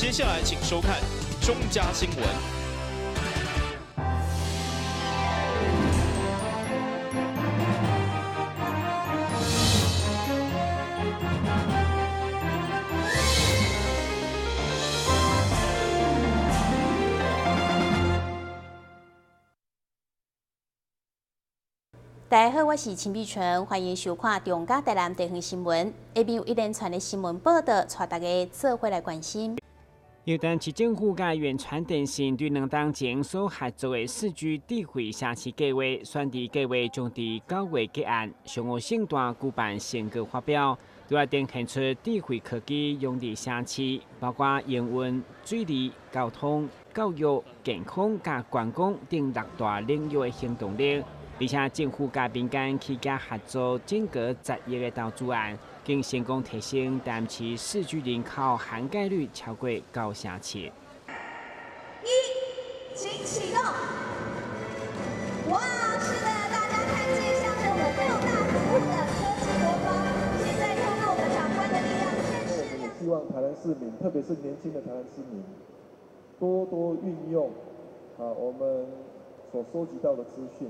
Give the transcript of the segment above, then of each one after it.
接下來請收看中嘉新聞。大家好，我是秦碧纯，欢迎收看中嘉台南地方新闻。下面有一连串的新闻报道，带大家做伙来关心。由台南市政府佮远传电信对两当前所合作的4G 智慧城市计划，选址计划将伫9月结案。上午盛大举办成果发表，对外展现出智慧科技用伫城市，包括营运、水利、交通、教育、健康佮观光等六大领域的行动力。而且政府佮民间企业合作，整个10亿的投资案，经成功提升台南市4G 人口涵盖率超过97%。一，请启动。哇，是的，大家看见象征我们六大服务的科技国防，现在透过我们长官的力量，我们也希望台南市民，特别是年轻的台南市民，多多运用我们所收集到的资讯。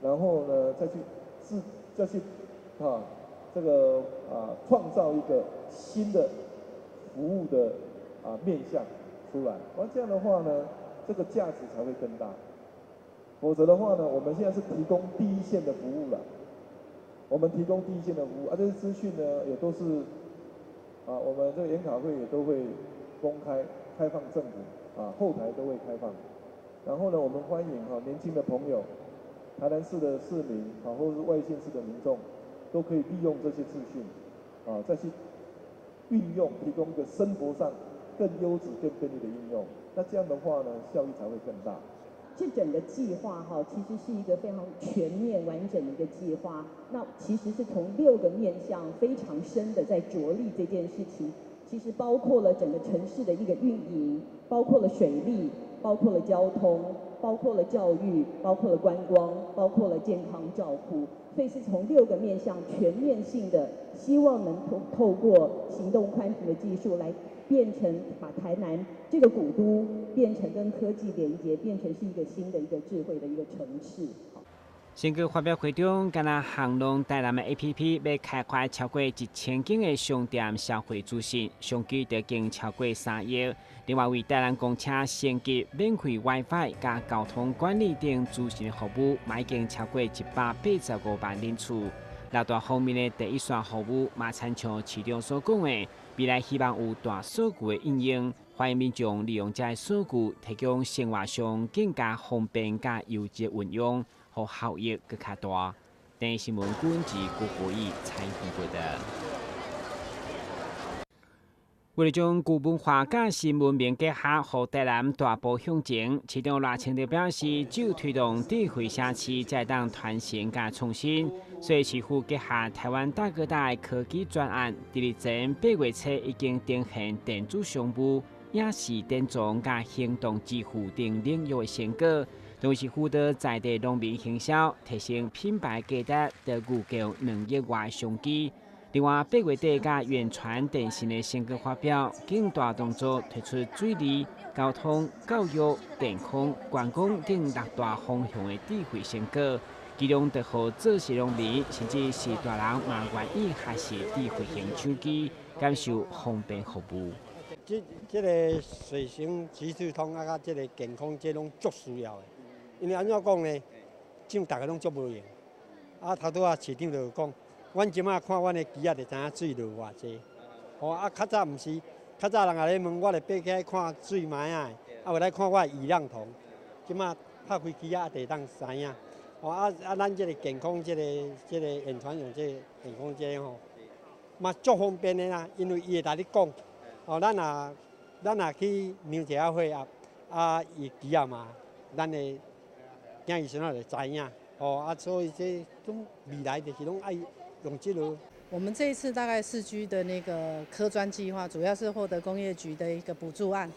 然后呢，再去这个创造一个新的服务的面向出来。而这样的话呢，这个价值才会更大。否则的话呢，我们现在是提供第一线的服务了。我们提供第一线的服务，这些资讯呢也都是我们这个研考会也都会公开开放政府后台都会开放。然后呢，我们欢迎年轻的朋友。台南市的市民或者是外县市的民众，都可以利用这些资讯，再去运用，提供一个生活上更优质、更便利的应用。那这样的话呢，效益才会更大。这整个计划其实是一个非常全面完整的一个计划。那其实是从6个面向非常深的在着力这件事情。其实包括了整个城市的一个运营，包括了水利，包括了交通。包括了教育，包括了观光，包括了健康照护，所以是从6个面向全面性的，希望能透过行动宽频的技术来变成把台南这个古都变成跟科技连接，变成是一个新的一个智慧的一个城市。成果发表会中，敢若航龙台南的 APP 欲开发超过1000间的商店消费资讯，商机就已经超过3亿。另外，为台南公车升级免费 WiFi 佮交通管理等资讯服务，嘛已经超过185万人次。六大方面的第一线服务，嘛亲像市长所讲的，未来希望有大数据的应用，欢迎民众利用这个数据，提供生活上更加方便、佮优质运用。予效益阁较大。电视新闻军是郭国义采访报道。为了将旧文化佮新文明结合，予台南大步向前，市长赖清德表示，只有推动智慧城市，才会当传承佮创新。所以市府结合台湾大哥大的科技专案，伫日前8月初已经呈现电子商务、影视电装佮行动支付等领域的成果。同时辅导在地农民行销，提升品牌价值，就预计2亿外商机。另外，8月底佮远传电信的成果发表，更大动作推出水利、交通、教育、健康、观光等6大方向的智慧成果，其中就予做事农民，甚至是大人嘛愿意学习智慧型手机，感受方便服务。这个水行即时通啊，佮这个健康，这拢足需要的。因为按怎讲呢？这逐个拢足无闲。啊，头拄仔市长就讲，阮这马看阮的机仔就知影水落偌济。吼啊，较早毋是，较早人也咧问我，就爬起来看水暝仔的，啊，有来看我的雨量图。这马拍开机仔就会当知影。吼啊啊，咱这个健康，这个远传用这个健康这个吼，嘛足方便的啦，因为伊会来你讲。吼，咱若去量一下血压，啊，伊机仔嘛，咱的。惊医生就知影，哦啊，所以这种未来就是拢爱用这个。我们这一次大概4G 的那个科专计划，主要是获得工业局的一个补助案。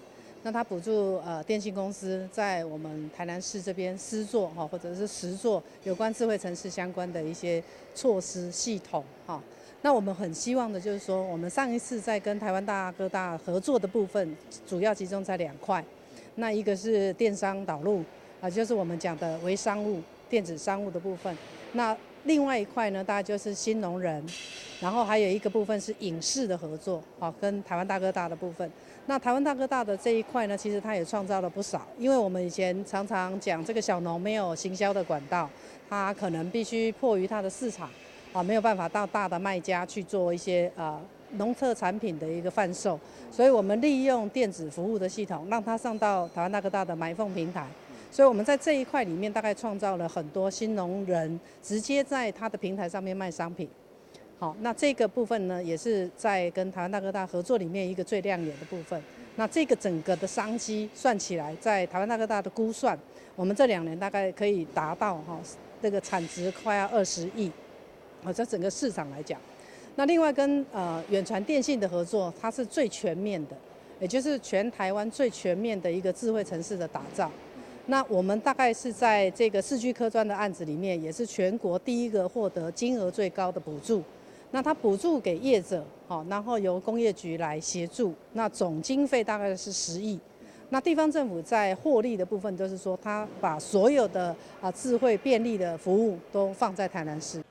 那他补助电信公司在我们台南市这边施作哈，或者是实作有关智慧城市相关的一些措施系统哈。那我們很希望的就是說，我們上一次在跟台灣大哥大合作的部分，主要集中在兩塊。那一個是電商導入，啊，就是我們講的微商務、電子商務的部分。那另外一塊呢，大概就是新農人，然後還有一個部分是影視的合作，啊，跟台灣大哥大的部分。那台灣大哥大的這一塊呢，其實它也創造了不少，因為我們以前常常講這個小農沒有行銷的管道，他可能必須迫於他的市場，啊，沒有辦法到大的賣家去做一些農特產品的一個販售，所以我們利用電子服務的系統，讓他上到台灣大哥大的 MyPhone 平台。所以我們在這一塊裡面大概創造了很多新農人直接在他的平台上面賣商品。好，那這個部分呢，也是在跟台灣大哥大合作裡面一個最亮眼的部分。那這個整個的商機算起來，在台灣大哥大的估算，我們這2年大概可以達到哈，這個產值快要20億。好，在整個市場來講，那另外跟遠傳電信的合作，它是最全面的，也就是全台灣最全面的一個智慧城市的打造。那我們大概是在這個4G 科專的案子裡面，也是全國第一個獲得金額最高的補助。那它補助給業者，好，然後由工業局來協助，那總經費大概是10億。那地方政府在獲利的部分，就是說他把所有的智慧便利的服務都放在台南市。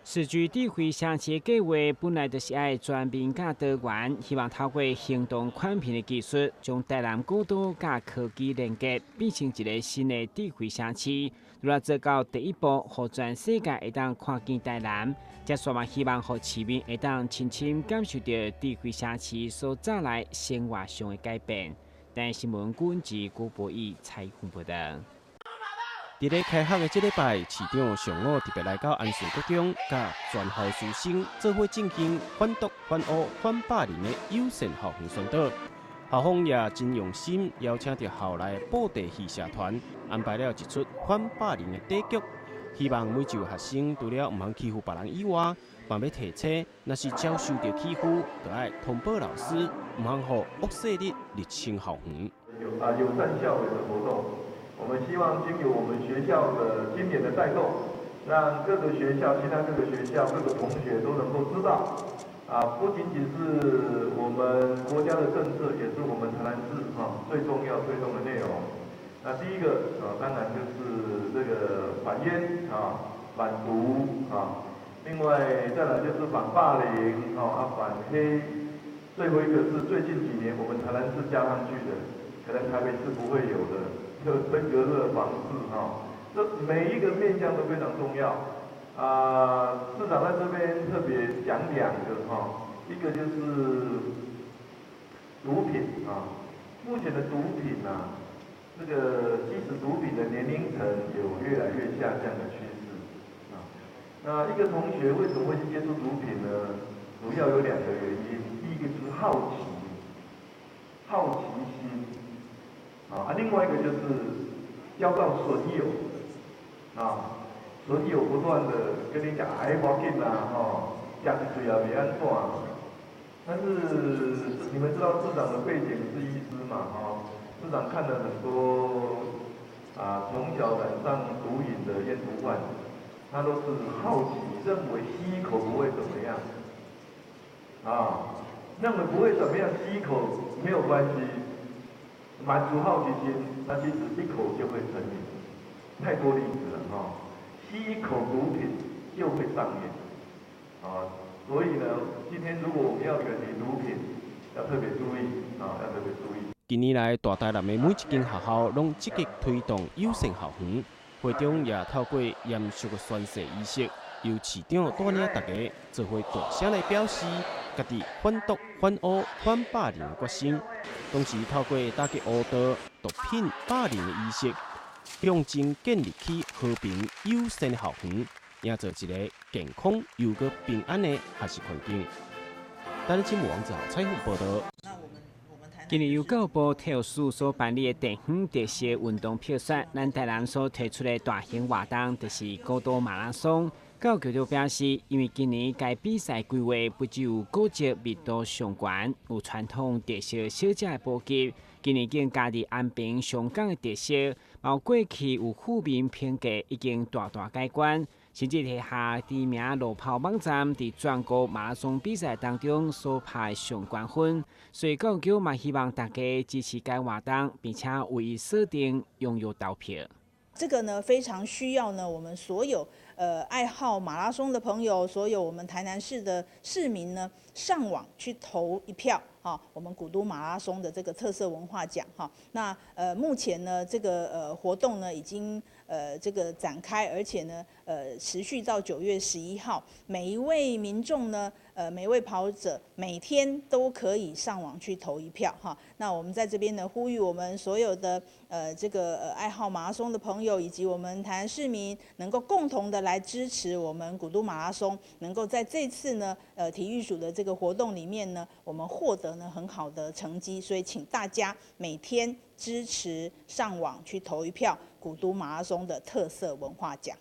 4G 智慧城市計劃本來就是愛全面佮多元，希望透過行動寬頻的技術，將台南古都佮科技連結，變成一个新的智慧城市。如來做到第一步，予全世界會當看見台南，接續嘛希望予市民會當親身感受著智慧城市所帶來生活上的改變。台新聞郭志郭博義採訪報道。佇咧開學的這禮拜，市長上午特別來到安順國中，佮全校師生做伙進行反毒、反烏、反霸凌的友善校園宣導。校方也真用心，邀請著校內布袋戲社團，安排了一齣反霸凌的短劇，希望每一位學生除了毋通欺負別人以外，嘛欲提醒，若是遭受著欺負，就愛通報老師，毋通予惡勢力入侵校園。有啊，友善校園的活動。我們希望經由我們學校的今年的帶動，讓各個學校、其他各個學校、各個同學都能夠知道，啊，不僅僅是我們國家的政策，也是我們台南市啊最重要推動的內容。那第一個啊，當然就是這個反菸啊、反毒啊，另外再來就是反霸凌啊、反黑，最後一個是最近幾年我們台南市加上去的，可能台北市不會有的。這登革熱防治哈，這每一個面向都非常重要。啊，市長在這邊特別講兩個哈，一個就是毒品啊，目前的毒品啊，這個吸食毒品的年齡層有越來越下降的趨勢啊。那一個同學為什麼會去接觸毒品呢？主要有兩個原因，第一個就是好奇，好奇心。啊，另外一個就是交到損友，啊，損友不斷的跟你講，哎，無要緊啦，吼，食一喙也袂按怎。但是你們知道市長的背景是醫師嘛，吼，市長看了很多啊，從小染上毒癮的煙毒患，他都是好奇，認為吸一口不會怎麼樣，啊，認為不會怎麼樣，吸一口沒有關係。滿足好奇心，那其實一口就會成癮，太多例子了哈。吸一口毒品就會上癮，啊，所以呢，今天如果我們要遠離毒品，要特別注意啊，要特別注意。近年來，大台南的每一間學校攏積極推動友善校園，會長也透過嚴肅的宣誓儀式，由市長帶領大家做伙大聲來表示家己反毒、反烏、反霸凌的決心。同時透過打擊烏道、毒品、霸凌的意識，象徵建立起和平友善的校園，營造一个健康又閣平安的學習環境。台視新聞王子豪採訪報導。今年由教育部體育署所辦理的地方特色運動票選，咱台南所提出的大型活動就是古都馬拉松。教育局就表示，因為今年該比賽規劃不只有古蹟密度上懸，有傳統特色小食的補給，今年更加佇安平上港的特色，嘛有過去有負面評價已經大大改觀。甚至提下知名路跑網站佇全國馬拉松比賽當中所拍上懸分，所以教育局嘛希望大家支持該活動，並且為伊設定踴躍投票。這個呢非常需要呢，我們所有愛好馬拉松的朋友，所有我們台南市的市民呢，上網去投一票哈，我們古都馬拉松的這個特色文化獎哈。那目前呢這個活動呢已經這個展開，而且呢持續到9月11號，每一位民眾呢每一位跑者每天都可以上網去投一票哈。那我們在這邊呢呼籲我們所有的這個愛好馬拉松的朋友，以及我們台南市民，能夠共同的來支持我們古都馬拉松，能夠在這次呢體育署的這個活動裡面呢，我們獲得呢很好的成績。所以請大家每天支持上網去投一票古都馬拉松的特色文化獎。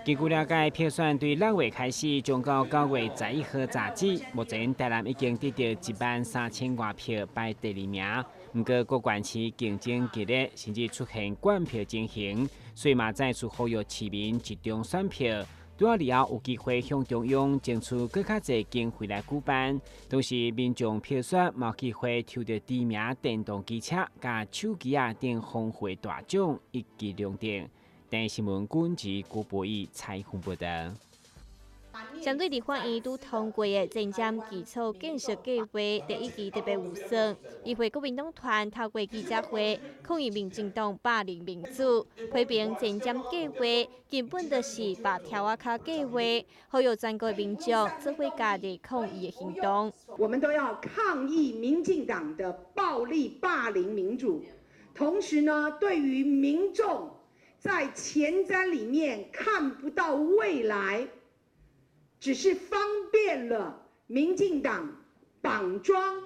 根據了解，票選對6月開始，將到9月11號截止。目前台南已經得到1萬3千外票排第二名，毋過各縣市競爭激烈，甚至出現灌票情形，所以嘛再次呼籲市民集中選票。拄仔以後有機會向中央爭取閣較濟經費來舉辦，同時民眾票選嘛有機會抽著知名電動機車、佮手機仔等豐富大獎，一舉兩得。電視新聞軍事郭博義採訪報道。針對立法院拄通過的前瞻基礎建設計畫第一期特別預算，議會國民黨團透過記者會抗議民進黨霸凌民主，批評前瞻計畫根本就是白條仔跤計畫，呼籲全國民眾做伙加入抗議的行動。我們都要抗議民進黨的暴力霸凌民主，同時呢，對於民眾在前瞻裡面看不到未來，只是方便了民進黨綁樁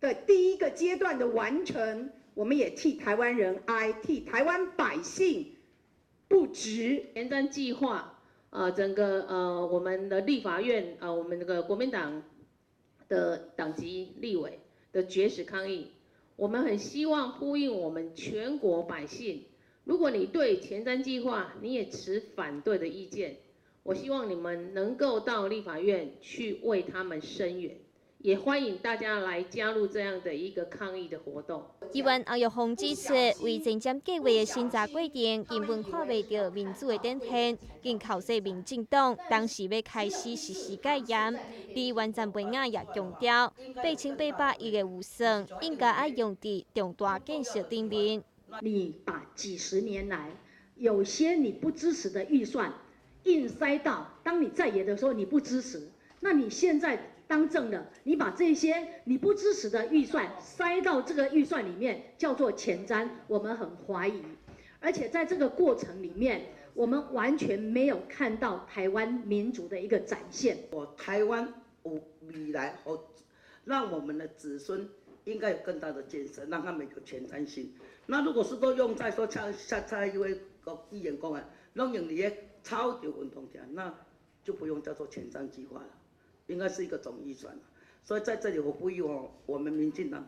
的第一個階段的完成，我們也替台灣人哀，替台灣百姓不值。前瞻計劃啊，整個我們的立法院啊，我們這個國民黨的黨籍立委的絕食抗議，我們很希望呼應我們全國百姓。如果你對前瞻計劃你也持反對的意見，我希望你們能夠到立法院去為他們聲援，也歡迎大家來加入這樣的一個抗議的活動。議員歐玉鳳指出，為前瞻計劃的審查過程根本看袂著民主的展現，更叩責民進黨當時欲開始實施戒嚴。議員陳培雅也強調，8800億的預算應該愛用佇重大建設頂面。你把幾十年來有些你不支持的預算硬塞到，當你在野的時候你不支持，那你現在當政了，你把這些你不支持的預算塞到這個預算裡面，叫做前瞻，我們很懷疑。而且在這個過程裡面，我們完全沒有看到台灣民主的一個展現。我台灣有未來，和讓我們的子孫應該有更大的建設，讓他們有前瞻性。那如果是都用在說像像蔡一位議員講的，攏用佇咧草場運動場，那就不用叫做前瞻計劃了，應該是一個總預算。所以在這裡我呼籲哦，我們民進黨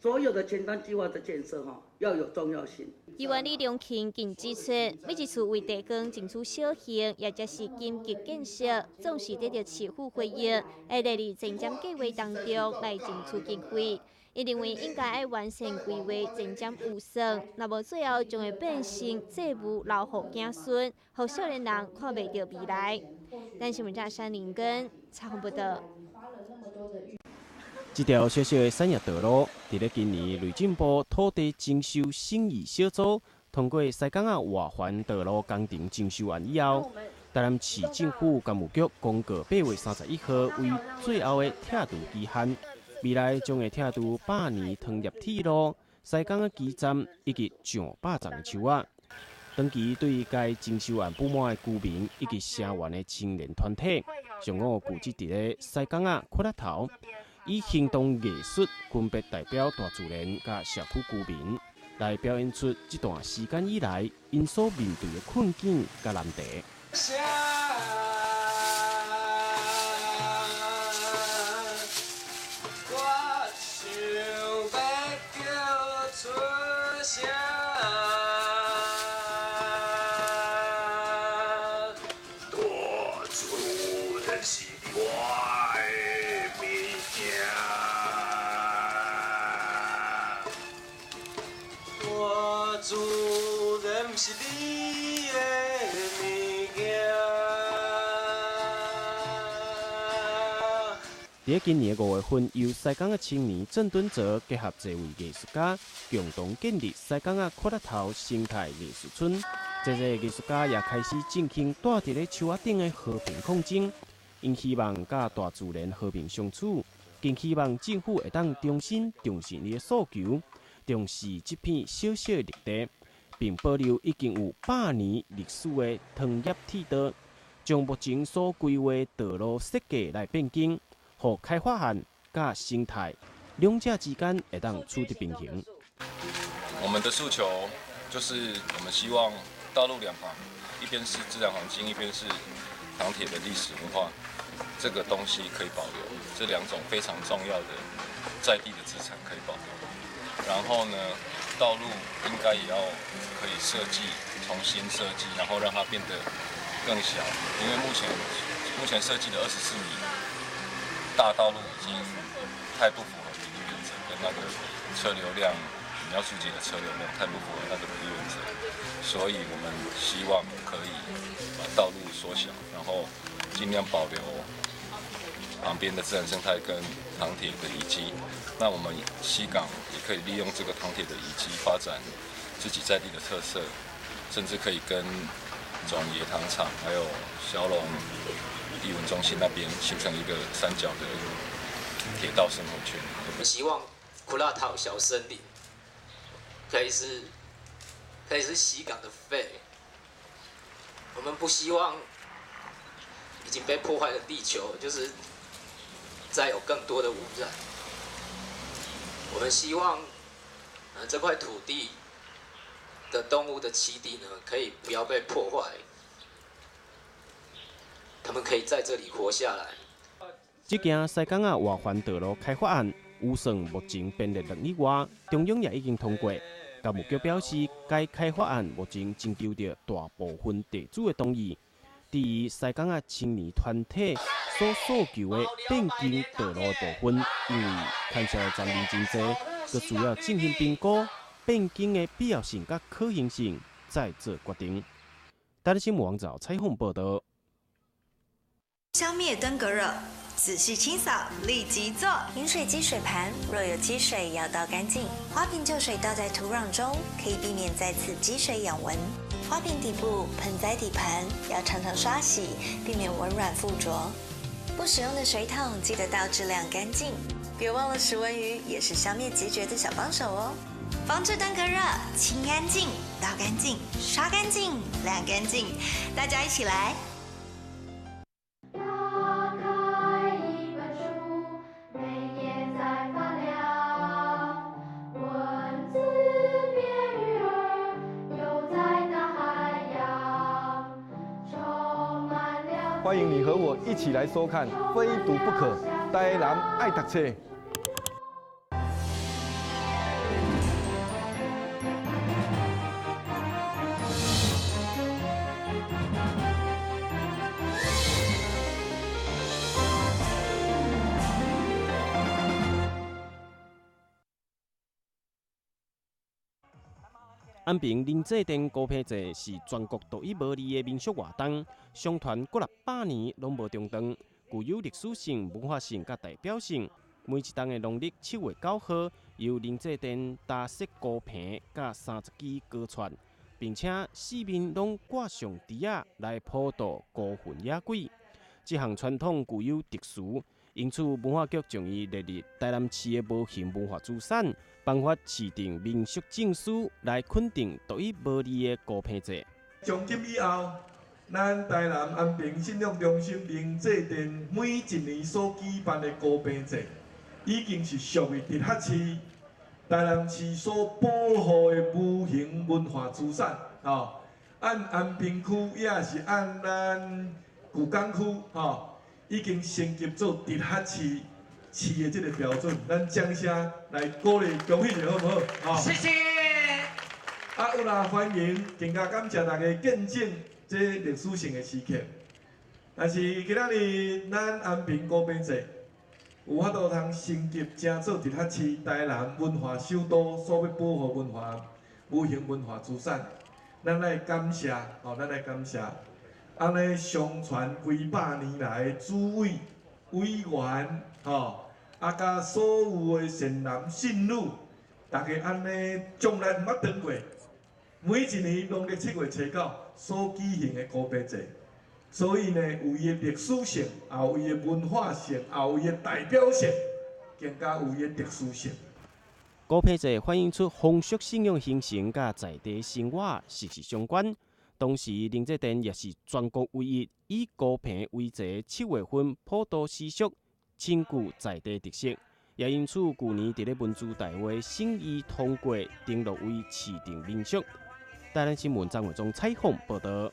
所有的前瞻計劃的建設哈，要有重要性。議員李良慶更指出，每一次為地方爭取小型，也就是緊急建設，總是得著市府回應，會列入前瞻計劃當中來爭取經費。伊認為應該愛完善規劃前瞻預算，若無最後將會變成債務留予子孫，予少年人看袂著未來。咱新聞記者林根採訪報導。這條小小的產業道路，佇咧今年內政部土地徵收審議小組通過西港仔外環道路工程徵收案以後，台南市政府工務局公告8月31號為最後的拆除期限。未來將會拆除百年糖業鐵路、西港仔基站以及上百叢的樹仔。長期對該徵收案不滿的居民以及聲援的青年團體，上午聚集佇咧西港仔窟仔頭，以行動藝術分別代表大自然佮社區居民，來表演出這段時間以來𪜶所面對的困境佮難題。毋是你的物件。佇今年5月份，由西港仔青年鄭敦哲結合這位藝術家，共同建立西港仔窟仔頭生態藝術村。這個藝術家也開始進行蹛佇咧樹仔頂的和平抗爭，𪜶希望佮大自然和平相處，更希望政府會當重新重視伊的訴求，重視這片小小的綠地，並保留已經有100年歷史的糖業鐵道，將目前所規劃道路設計來變更。予開發案佮生態兩者之間會當取得平衡。我們的訴求就是，我們希望道路兩旁，一邊是自然環境，一邊是糖鐵的歷史文化，這個東西可以保留，這兩種非常重要的在地的資產可以保留。然後呢，道路應該也要可以設計，重新設計，然後讓它變得更小，因為目前設計的24米。大道路已經太不符合比例原則，跟那個車流量，你要疏解的車流量太不符合那個比例原則，所以我們希望可以把道路縮小，然後盡量保留旁邊的自然生態跟糖鐵的遺跡。那我們西港也可以利用這個糖鐵的遺跡發展自己在地的特色，甚至可以跟總冶糖廠還有驍龍藝文中心那邊形成一個三角的鐵道生活圈。我們希望窟仔頭小森林可以是西港的肺。我們不希望已經被破壞的地球，就是再有更多的污染。我們希望，這塊土地的動物的棲地呢，可以不要被破壞。他們可以在這裡活下來。這件西港仔外環道路開發案，預算目前編列2以外，中央也已經通過。教育局表示，該開發案目前徵求著大部分地主的同意。至於西港仔青年團體所訴求的變更道路的部分，因為牽涉的層面真濟，閣需要進行評估變更的必要性佮可行性，再做決定。台視新聞網站採訪報導。消滅登革熱，仔細清掃，立即做。飲水機水盤若有積水，要倒乾淨。花瓶舊水倒在土壤中，可以避免再次積水養蚊。花瓶底部、盆栽底盤要常常刷洗，避免蚊卵附着。不使用的水桶記得倒置晾乾淨。別忘了食蚊魚也是消滅孑孓的小幫手哦。防治登革熱，清乾淨，倒乾淨，刷乾淨，晾乾淨，大家一起來。歡迎你和我一起來收看《非讀不可》，台南愛讀冊。安平林祭殿孤坪祭是全國獨一無二的民俗活動，相傳過600年攏無中斷，具有歷史性、文化性佮代表性。每一冬的農曆7月9號，由林祭殿搭設孤坪佮30支高串，並且四面攏掛上枝仔來普渡孤魂野鬼。這項傳統具有特殊，因此文化局將伊列入台南市的無形文化資產，頒發市定民俗證書來肯定獨一無二的孤坪祭。從今以後，咱台南安平信仰中心靈祭殿每一年所舉辦的孤坪祭，已經是屬於直轄市台南市所保護的無形文化資產。吼，按安平區也是按咱舊港區，吼，已經升級做直轄市市的這個標準，咱掌聲來鼓勵恭喜一下，好不好？謝謝。啊，有啦，歡迎，更加感謝大家見證這歷史性的時刻。但是今仔日咱安平孤坪祭有法度通升級，成做直轄市台南文化首都所欲保護文化、無形文化資產。咱來感謝，吼，咱來感謝。按呢相傳幾百年來諸位委員，吼，啊，佮所有的善男信女，大家按呢從來毋捌斷過。每一年農曆7月初9所舉行的孤白祭，所以呢，有伊的歷史性，也有伊的文化性，也有伊的代表性，更加有伊的特殊性。孤白祭反映出風俗信仰形成，佮在地生活息息相關。當時苓浙殿也是全國唯一以孤棚為祭7月份普渡習俗，深具在地特色。也因此，舊年佇咧文資大會審議通過，登錄為市定民俗。台南新聞張偉忠採訪報道。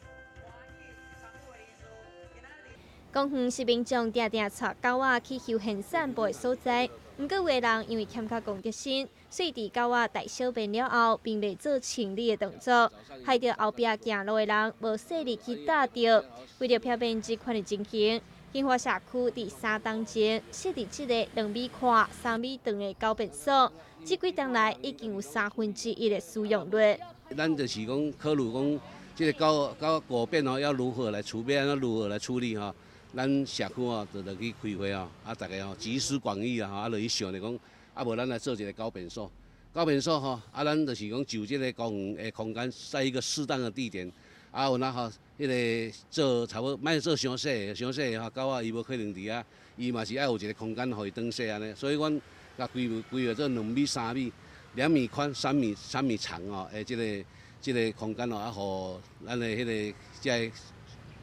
公園是民眾定定帶狗仔去休閒散步的所在，毋過有的人因為欠缺公德心，所以佇狗仔大小便了後，並袂做清理的動作，害著後壁行路的人無細膩去踏著。為著避免這款的情形，金華社區佇3冬前設置這个2米寬、3米長的狗便所，這幾冬來已經有1/3的使用率。咱就是講考慮講，這个狗狗便哦，要如何來處理，要如何來處理吼？咱社區哦，就落去開會哦，啊，逐家吼集思廣益啊，吼，啊，落去想著講，啊，無咱來做一个狗便所，狗便所吼，啊，咱就是講就這个公園的空間，在一個適當的地點，啊，有那吼，彼个做差不多，莫做傷細，傷細吼，狗仔伊無可能佇遐，伊嘛是愛有一个空間予伊轉踅按呢，所以阮共規劃做2米、3米。2米寬、3米長哦，的這个空間哦，啊，予咱的彼个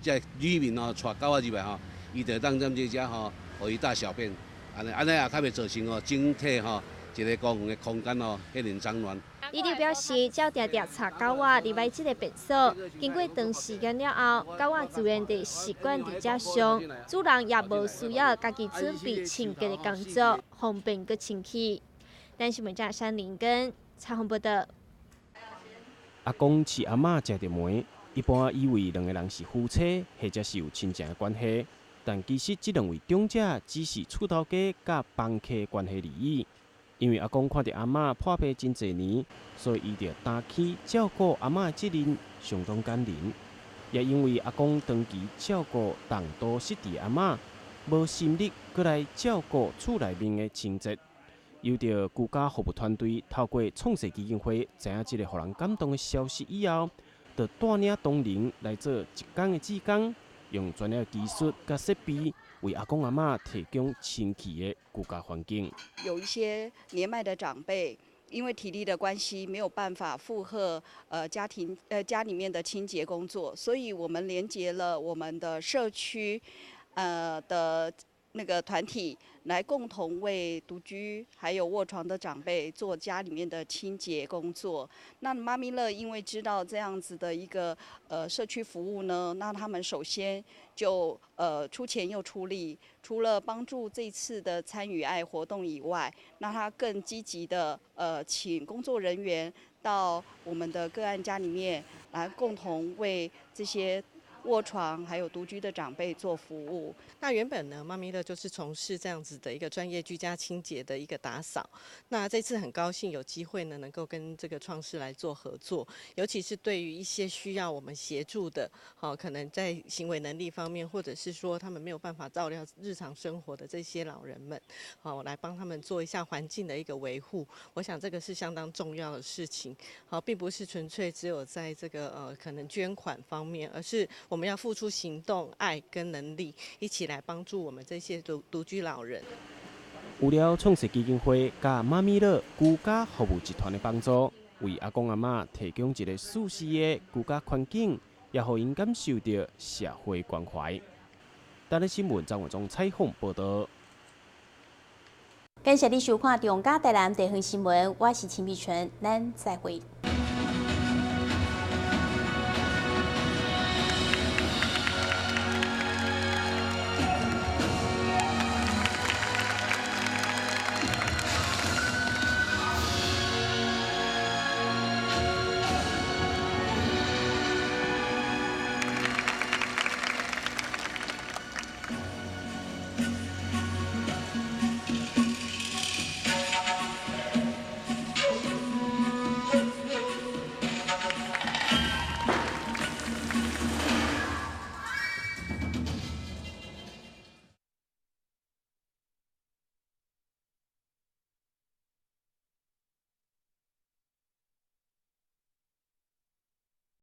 這个居民哦，帶狗仔入來吼，伊就當踮這遮吼，予伊大小便，按呢按呢也較袂造成哦，整體吼一个公園的空間哦，彼爾髒亂。里長表示，只要定定帶狗仔入來這个便所，經過長時間了後，狗仔自然會習慣佇遮上，主人也無需要家己準備清潔的工作，方便閣清氣。但是，記者山林根采訪報道。阿公飼阿嬤食著糜，一般以為兩个人是夫妻，或者是有親情的關係，但其實這兩位長者只是厝頭家佮房客關係而已。因為阿公看著阿嬤破病真濟年，所以伊就擔起照顧阿嬤的責任，相當感人。也因為阿公長期照顧重度失智的阿嬤，無心力閣來照顧厝內面的清潔。由著居家服務團隊透過創世基金會知影這个予人感動的消息以後，就帶領同仁來做一工的志工，用專業技術佮設備，為阿公阿嬤提供清氣的居家環境。有一些年邁的長輩，因為體力的關係，沒有辦法負荷家庭家裡面的清潔工作，所以我們連結了我們的社區的那個團體來共同為獨居還有臥床的長輩做家裡面的清潔工作。那媽咪樂因為知道這樣子的一個社區服務呢，那他們首先就出錢又出力，除了幫助這次的參與愛活動以外，那他更積極的請工作人員到我們的個案家裡面來共同為這些臥床還有獨居的長輩做服務。那原本呢，媽咪樂就是從事這樣子的一個專業居家清潔的一個打掃。那這次很高興有機會呢，能夠跟這個創世來做合作，尤其是對於一些需要我們協助的，好，可能在行為能力方面，或者是說他們沒有辦法照料日常生活的這些老人們，好，來幫他們做一下環境的一個維護。我想這個是相當重要的事情，好，並不是純粹只有在這個可能捐款方面，而是我們要付出行動、愛跟能力，一起來幫助我們這些獨居老人。有了創世基金會佮媽咪樂居家服務集團的幫助，為阿公阿嬤提供一個舒適的居家環境，也予𪜶感受著社會關懷。台南新聞張偉忠採訪報道。感謝你收看《中嘉台南地方新聞》，我是秦碧純，咱再會。